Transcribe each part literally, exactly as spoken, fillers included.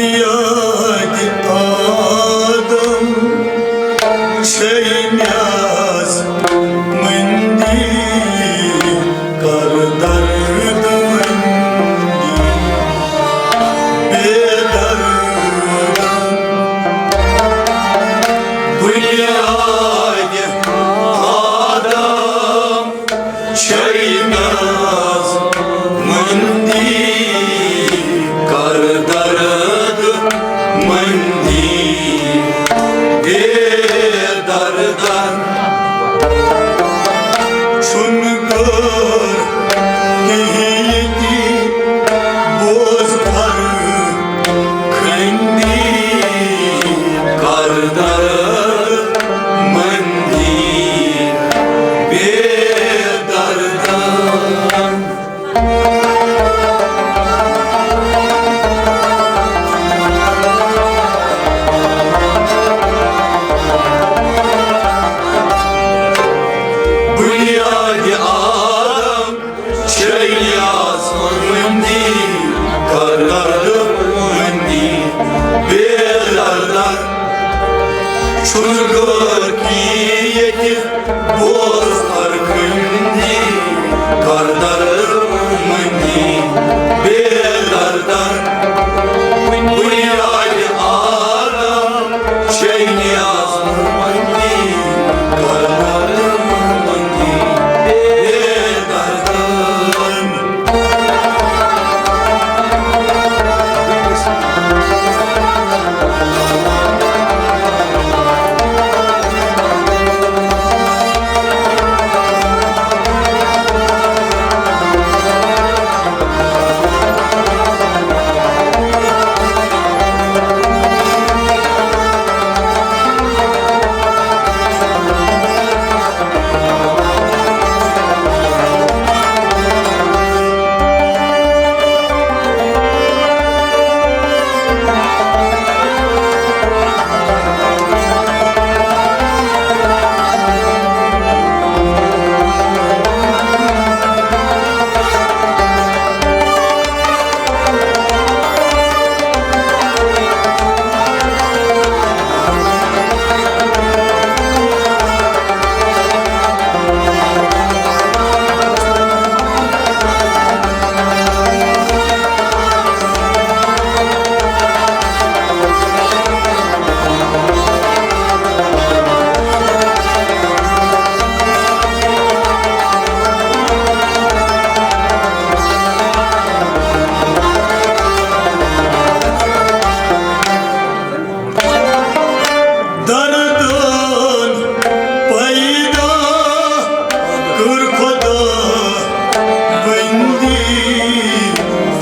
یاد آدم چھے نیاز مندی، کر درد مندی، بے درد۔ بنیاد آدم چھے نیاز مندی، کر درد مندی، بے دردن۔ چھُن غٲر کینٛہہ ییٚتہِ، بوز فرخندی، کر درد مندی، بے دردن۔ بنیاد آدم چھے نیاز مندی، کر درد مندی، بے دردن۔ چھُن غٲر کینٛہہ ییٚتہِ، بوز فرخندی، کر درد مندی، بے دردن۔ بنیاد آدم چھے نیاز مندی، کر درد مندی، بے دردن۔ دردن پیدا کٔر خدا بندی،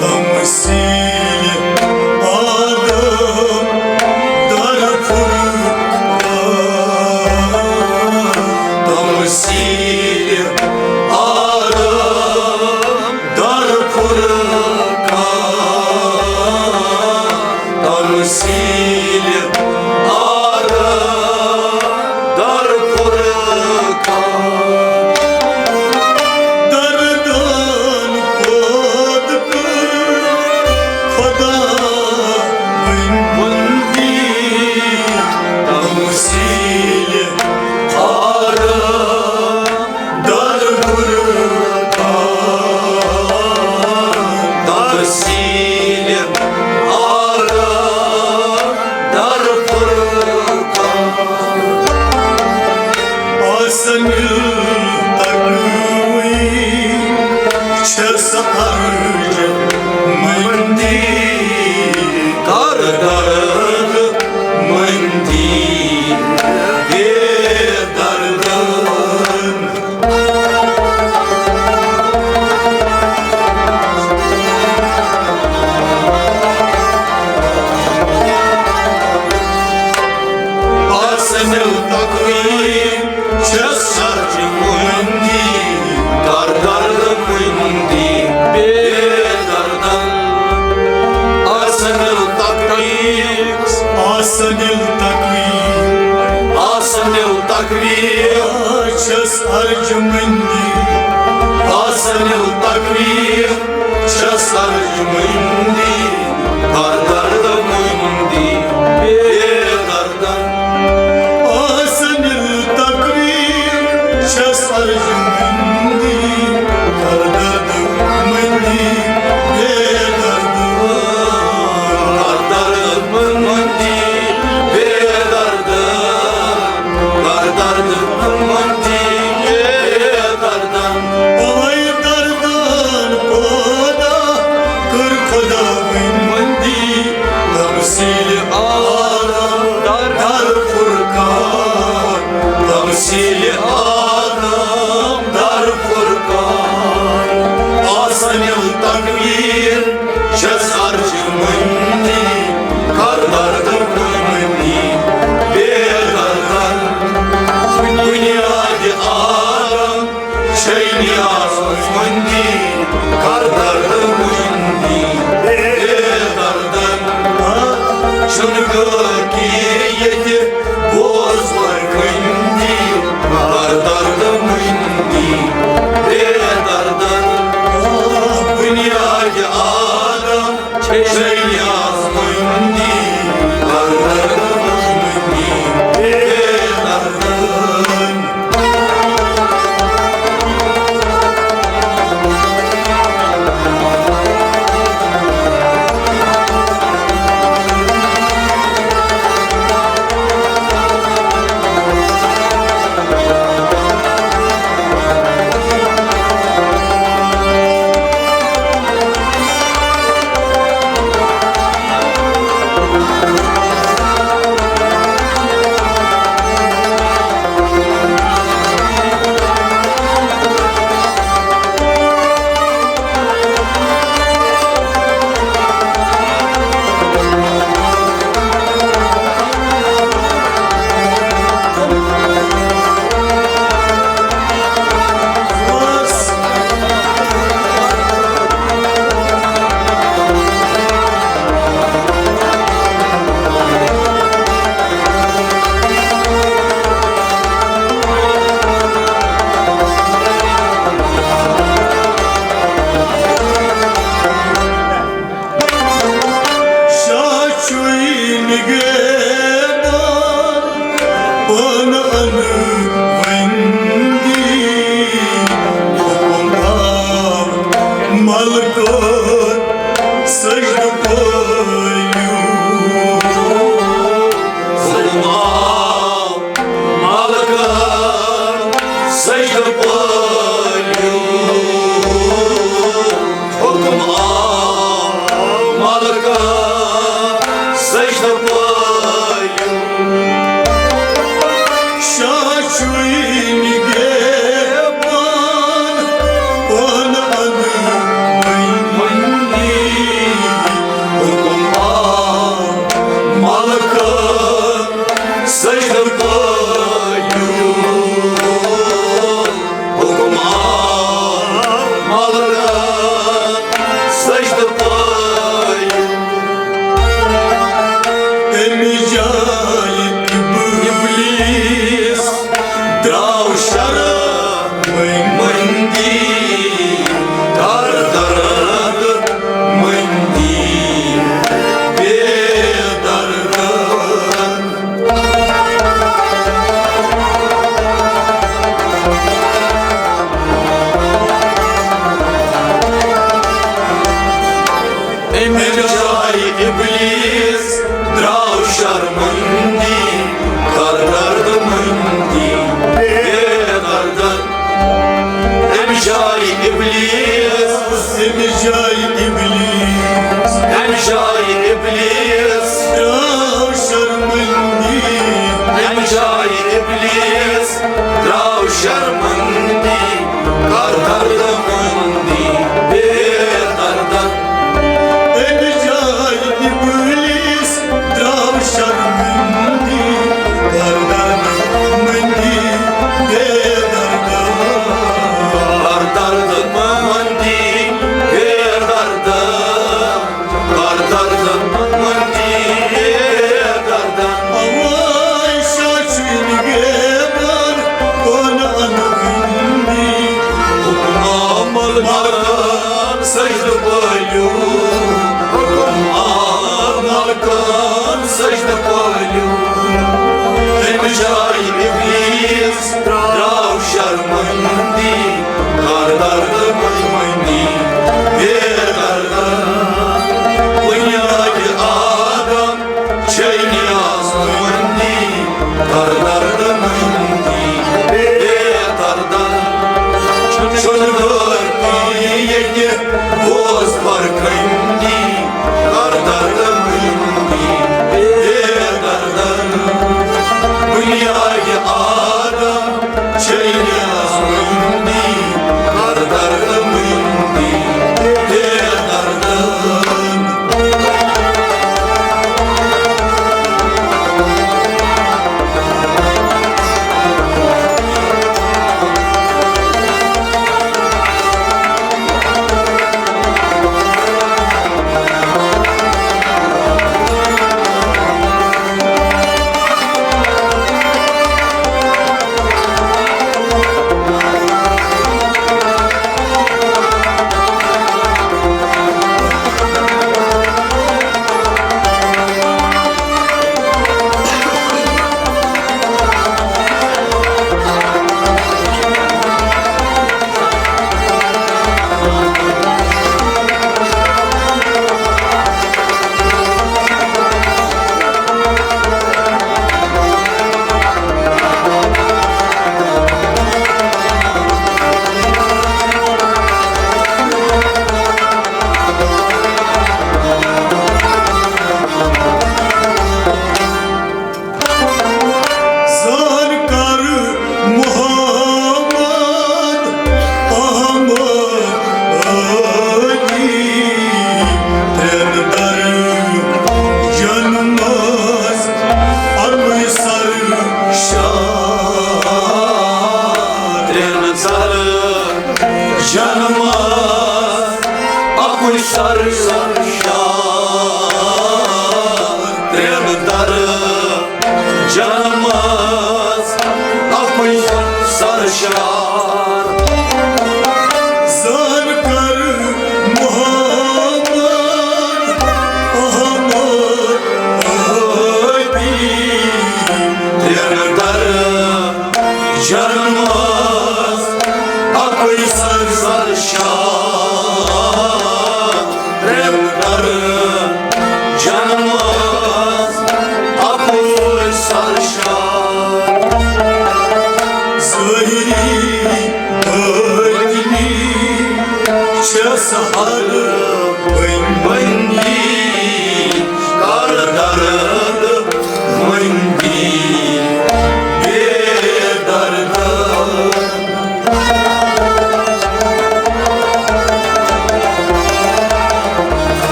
تمثیل آدم در فرقان۔ تمثیل آدم در فرقان، تمثیل آدم در فرقان۔ دردن پود کر خدا بندی، تمثیل آدم در فرقان، تمثیل آدم در فرقان۔ آسن تقوی چھس ارج مندی، کر درد مندی، بے دردن۔ آسن تقوی چھس ارج مندی، کر درد مندی، بے دردن۔ آسن تقوی، آسن تقوی، آسن تقوی چھس ارج مندی، آسن تقوی چھس ارج مندی، کر درد مندی۔ تمثیل آدم در فرقان، تمثیل آدم در فرقان۔ آسن یل تقویر چھس عرش مندی، کر درد مندی بے دردن۔ بنیاد آدم چھے نیاز مندی، کر درد مندی بے دردن۔ چھُنہٕ گٲکی ییٚتہِ بوز پرکھندی، کر درد مندی بے دردن۔ بنیاد آدم چھے نیاز مندی، کر درد مندی بے دردن۔ شاہ چھُے نگہبان، پانہٕ اَنہٕ ؤندی۔ حُکُم آو ملکہٕ سجدٕ پٲیِو۔ حُکُم آو ملکہٕ سجدٕ پٲیِو۔ حُکُم آو ملکہٕ سجدٕ پٲیِو۔ شاہ چھُے نگہبان، پانہٕ اَنہٕ ؤندی۔ حُکُم آو ملکہٕ سجدٕ پٲیِو۔ حُکُم آو ملکہٕ سجدٕ پٲیِو۔ اَمہِ جایہِ اِبلیٖس درٛاو شرمندی، کر درد مندی بے دردن۔ اَمہِ جایہِ اِبلیٖس درٛاو شرمندی، کر درد مندی بے دردن۔ اَمہِ جایہِ اِبلیٖس، اَمہِ جایہِ اِبلیٖس، اَمہِ جایہِ اِبلیٖس درٛاو شرمندی۔ اَمہِ جایہِ اِبلیٖس درٛاو شرمندی، کر درد مندی بے دردن۔ اَمہِ جایہِ اِبلیٖس درٛاو شرمندی، کر درد مندی بے دردن۔ کر درد مندی بے دردن۔ کر درد مندی بے دردن۔ اَوَے شاہ چھُے نگہبان، پانہٕ اَنہٕ ؤندی۔ حُکُم آو ملکہٕ سجدٕ پٲیِو۔ حُکُم آو ملکہٕ سجدٕ پٲیِو۔ اَمہِ جایہِ اِبلیٖس درٛاو شرمندی، کر درد مندی بے دردن۔ بنیاد آدم چھے نیاز مندی، کر درد مندی بے دردن۔ چھُنہٕ گٲرکی ییٚتہِ بوز پرکھندی، کر درد مندی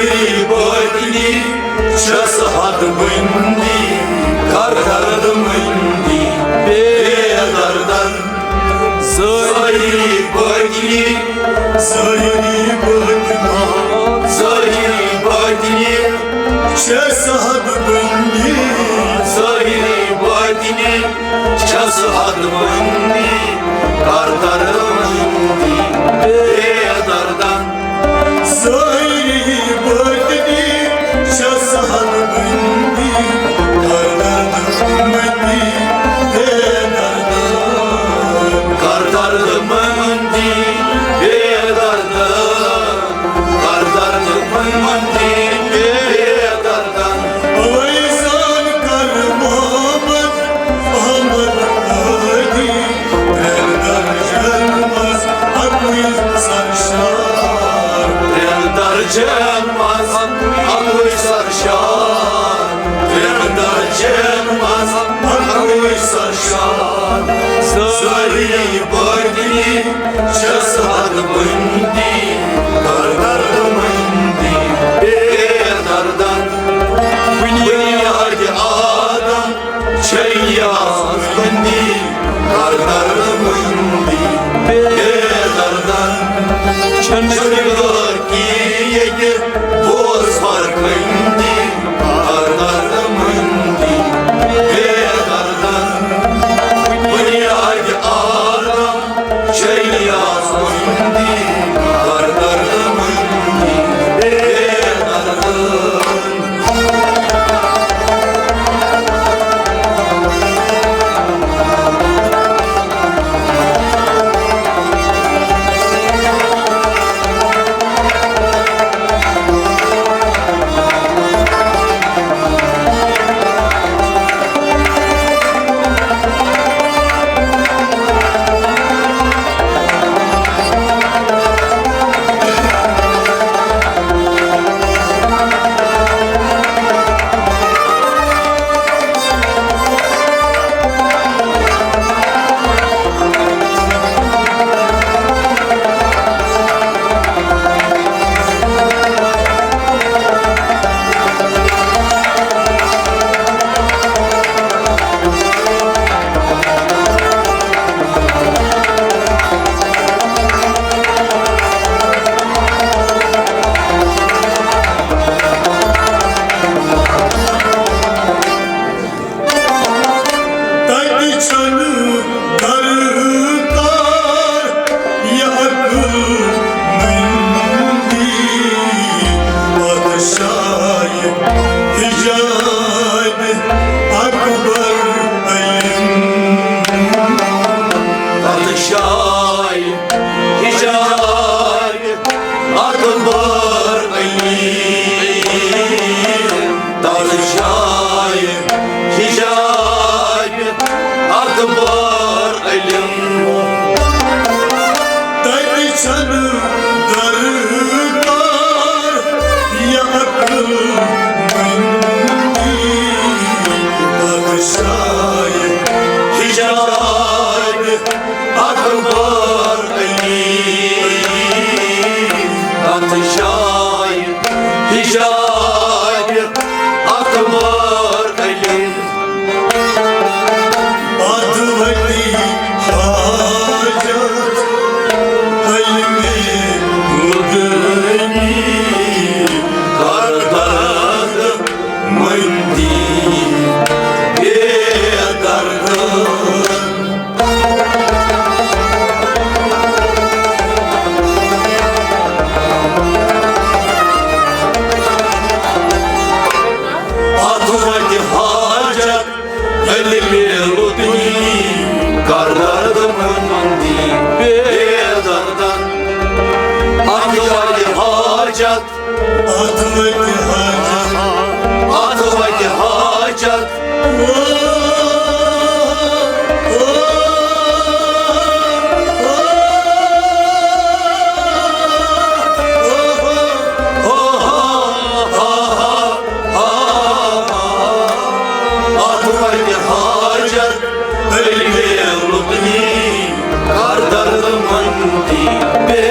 ظٲہری باطنی چھس حد بندی، کر درد مندی بے دردن۔ ظٲہری باطنی، ظٲہری باطنی، ظٲہری باطنی چھس حد بندی، ظٲہری باطنی چھس حد بندی، کر درد مندی بے دردن۔ ظٲہری باطنی چھس حد بندی، کر درد مندی بے دردن۔ کر درد مندی بے دردن، کر درد مندی بے دردن۔ اوے زان کر محمد احمد ہادی، ترٛٮ۪ن درجن منٛز اَکُے سرشار۔ ترٛٮ۪ن درجن منٛز اَکُے سرشار۔ ترٛٮ۪ن درجن منٛز اَکُے سرشار۔ ظٲہری باطنی چھس حد بندی، کر درد مندی بے دردن۔ بنیاد آدم چھے یاس بندی، کر درد مندی بے دردن۔ چھنہٕ چھنہٕ غٲر کی ییٚتہِ بوز فرقندی، کر درد مندی بے دردن۔ بنیاد آدم چھے یاس بندی، کر درد مندی بے دردن۔ تتہِ چھنہٕ درکار یہِ عقل مندی، پتہٕ شاید حجاب اکبر علم۔ پتہٕ شاید حجاب اکبر علی، تتھ جایہِ حجاب اکبر علم۔ تتہِ چھنہٕ درکار یہِ عقل مندی، تتھ جایہِ حجاب اکبر علی، تتھ جایہِ حجاب اکبر علی۔ اتھ وتی حاجت علمِ لدنی، کر درد مندی بے دردن۔ اتھ وتہِ حاجت علمِ لدنی، کر درد مندی بے دردن۔ اتھ وتہِ حاجت، اتھ وتہِ حاجت، اتھ وتہِ حاجت۔ اتھ وتہِ حاجت علمِ لدنی، کر درد مندی بے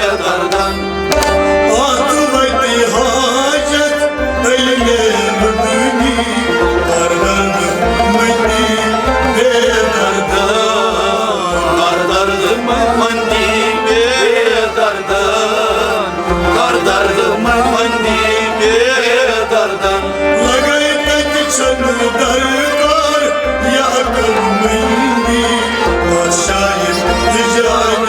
دردن۔ اتھ وتہِ حاجت درکار یا کم مندی، بادشاہ ہجران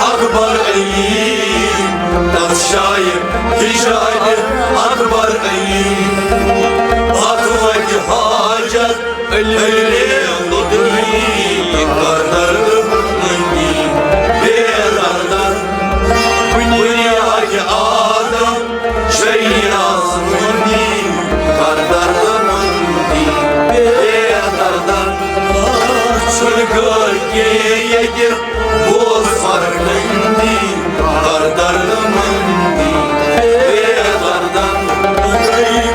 اکبر علی، بادشاہ ہجران اکبر علی، اتھ وتہِ حاجت علی لدنی، کر درد مندی، بے دردن بنیاد آدم، شریعت مندی، کر درد مندی، بے دردن چھُنہٕ گٲڑۍ کینٛہہ ییٚتہِ، بوز فرق مندی، کر درد مندی، بے دردن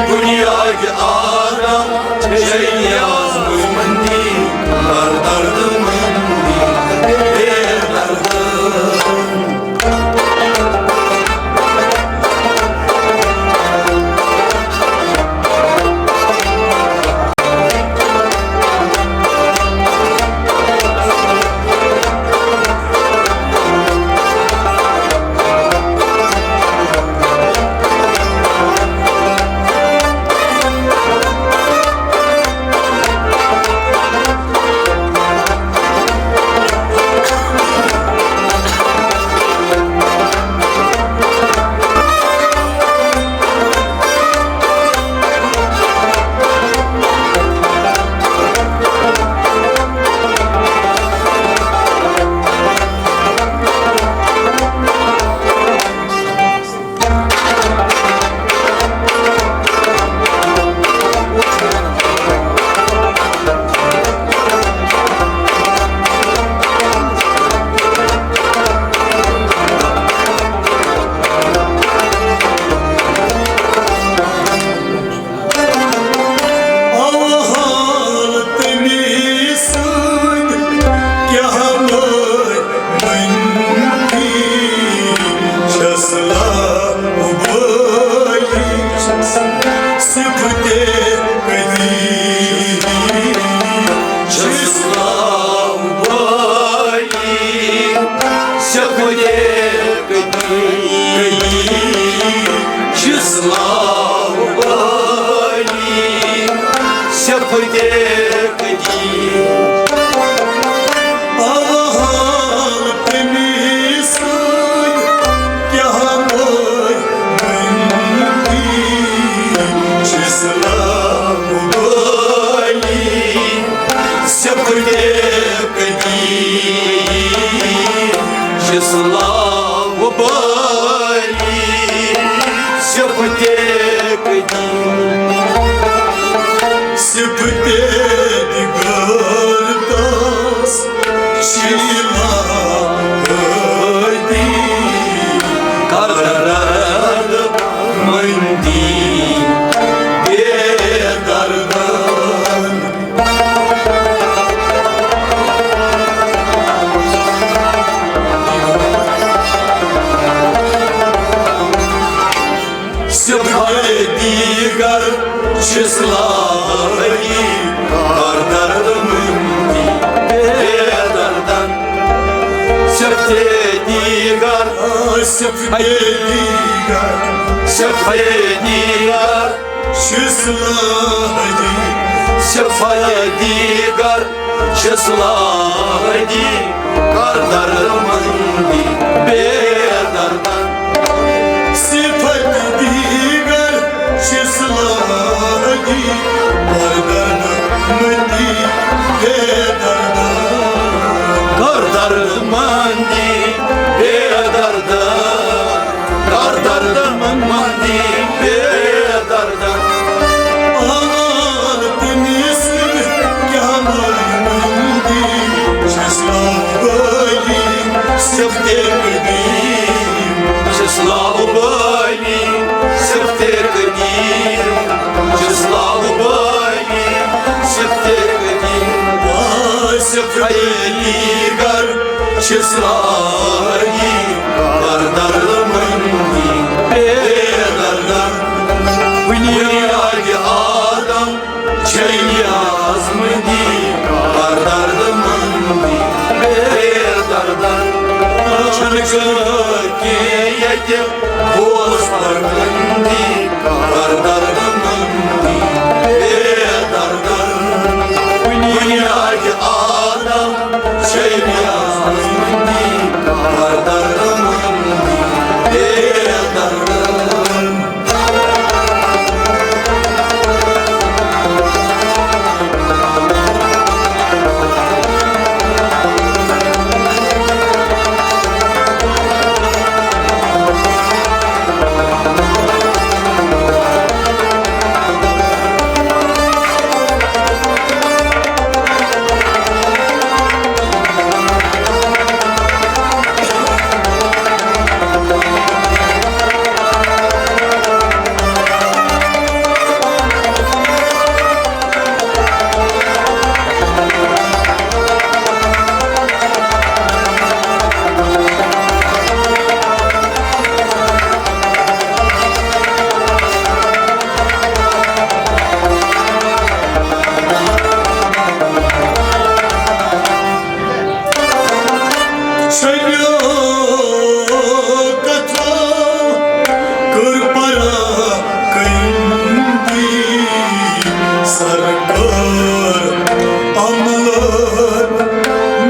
بنیاد آدم، شریعت مندی، کر درد مندی، بے دردن۔ اوہان تٔمی سٕنٛدۍ کیٛاہ مٲرۍ مٔنٛدی چھَس لابٲلی، صفتے قدیمی چھَس لابٲلی، صفتے قدیمی چھَس لابٲلی، صفتے قدیمی۔ اوہان تٔمی سٕنٛدۍ کیٛاہ مٲرۍ مٔنٛدی چھَس لابٲلی، صفتے قدیمی چھَس لابٲلی، صفتے قدیمی۔ صفتے دِگرتس شیلا ہٲدی، کر درد مندی بے دردن۔ صفتے دیگر چھَس لابٲلی، کر درد مندی بے دردن۔ صفتے دیگر، صفتے دیگر، صفتے دیگر چھَس لابٲلی، صفتے دیگر چھَس لابٲلی، کر درد مندی بے دردن۔ صفتے دیگر چھَس لابٲلی، کر درد مندی بے دردن۔ کر درد مندی بے دردن۔ کر درد مندی بے دردن۔ آل تٔمِس کیٛاہ مٲرۍ مٔنٛدی چھَس لابٲلی، صفتے قدیمی چھَس لابٲلی، صفتے قدیمی چھَس لابٲلی، صفتے قدیمی۔ آ، صفتے دیگر چھَس لابٲلی، کر درد مندی بے دردن۔ بنیاد آدم چھے نیاز مندی، کر درد مندی بے دردن۔ چھنہٕ کینٛہہ ییٚتہِ بوز فرق مندی، کر درد مندی بے دردن۔ سنیو کتھو کٔر پرا کندی سرکار عملن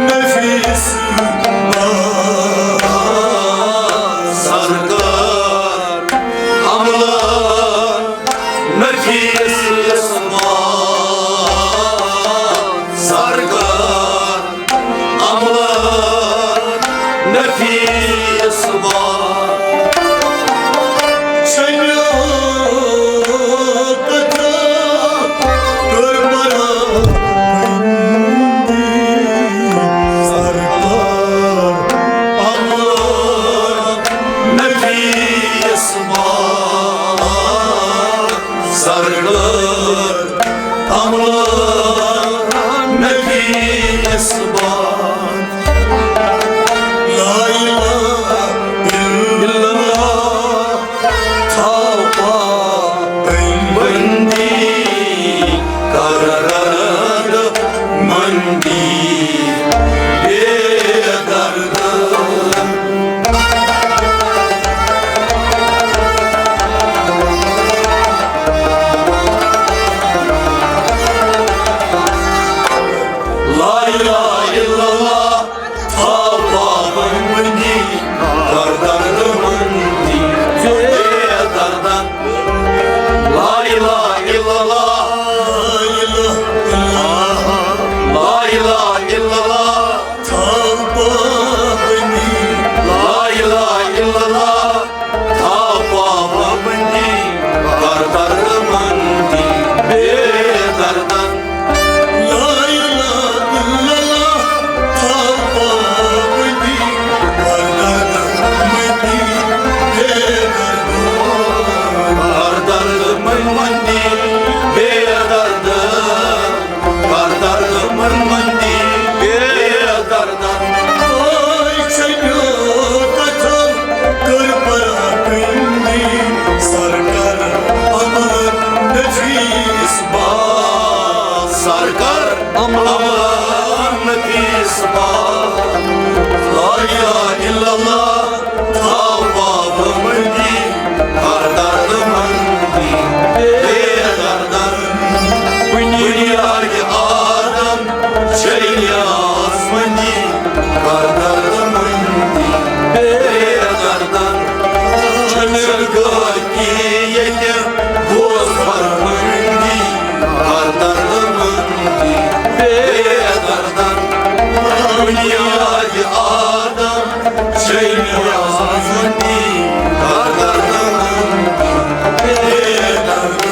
نفیس با، سرکار عملن نفیس با، سرکار عملن نفیس با۔ سنیو کتھو کٔر پرا سرکار عملن نفیس با، سرکار عملن نفیس با۔ لا الہ الا اللہ تھاو پابندی، کر درد مندی بے درد۔ لا الہ الا اللہ تھاو پابندی، کر درد مندی بے دردن۔ لا الہ الا اللہ، لا الہ الا اللہ، تھاو پابندی۔ لا الہ الا اللہ، تھاو پابندی، کر درد مندی بے دردن۔ لا الہ الا اللہ، تھاو پابندی، کر درد مندی بے دردن۔ کر درد مندی بے دردن۔ کر درد مندی بے دردن۔ آے سنیو کتھو کٔر پرا کندی سرکار عملن نفیس با، سرکار عملن نفیس با۔ لا الہ الا اللہ تھاو پابندی، کر درد مندی بے دردن۔ بنیاد آدم چھے نیاز مندی، کر درد مندی بے دردن۔ چھنہٕ گٲلکی ییٚتہِ بوز فرمٲندی، کر درد مندی بے دردن۔ بنیاد آدم چھے نیاز مندی، کر درد مندی بے دردن۔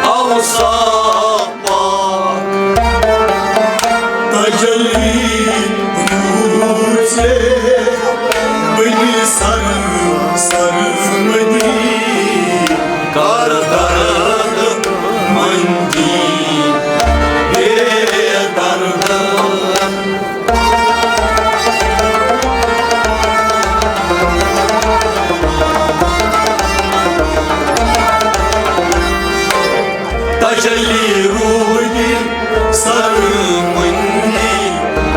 اوصاف پاک۔ تجلی روح سے بنی سر سرمدی، کر درد مندی بے درد۔ تجلی روح بنی سرمندی،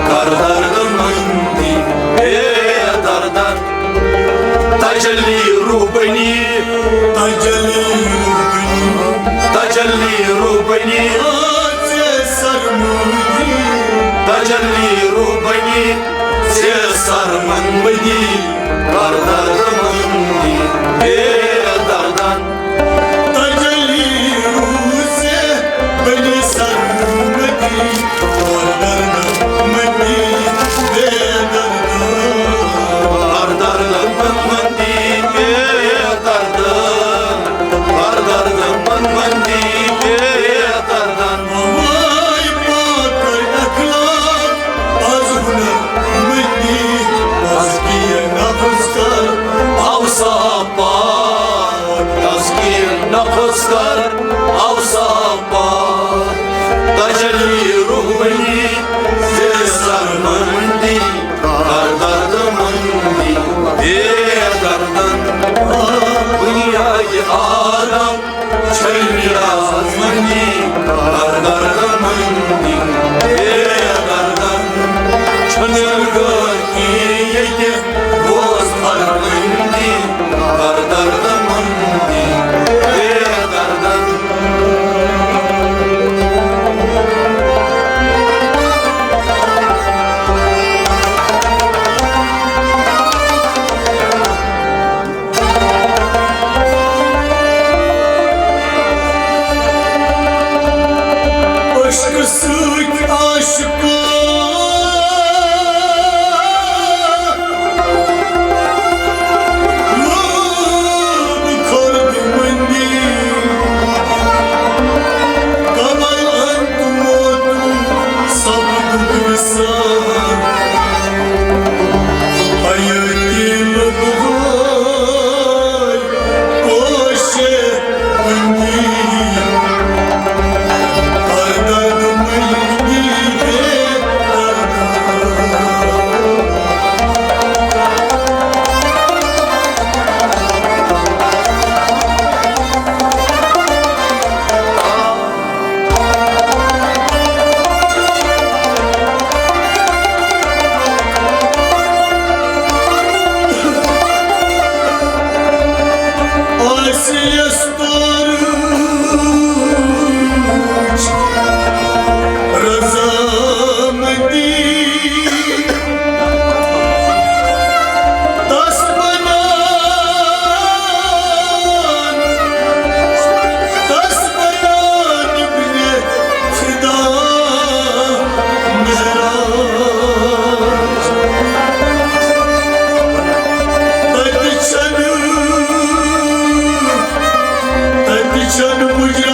کر درد مندی بے درد۔ تجلی روح بنی، تجلی روح بنی، تجلی روح بنی، سرمندی۔ تجلی روح بنی، سرمندی، کر درد مندی بے دردن۔ تجلی روح سے بنی سرمندی، کر درد مندی بے دردن۔ کر درد مندی بے دردن۔ کر درد مندی بے دردن۔ وای پاک کر اخلاق، از ہنر مندی، تزکیہ نفس کر اوصاف پاک۔ تزکیہ نفس کر اوصاف پاک۔ تجلی روح بنی سرمندی، کر درد مندی بے دردن۔ بنیاد آدم چھلنی آزمندی، کر درد مندی بے دردن۔ چھنل گٲڑۍ ییٚتہِ بوز فرمندی، کر درد مندی بے دردن۔ عشقہٕ سۭتۍ عاشقہٕ لوٗب کھۄر مندی، کمل انت موت سپدُک وصال۔ حیٲتی لُطفٲے پوشے مندی، ہر درد مندی بے درد۔ آسہِ یستورٕچ رضامندی، تس بنان، تس بنان ابن فدا معراج۔ تتہِ چھنہٕ، تتہِ چھنہٕ مجرم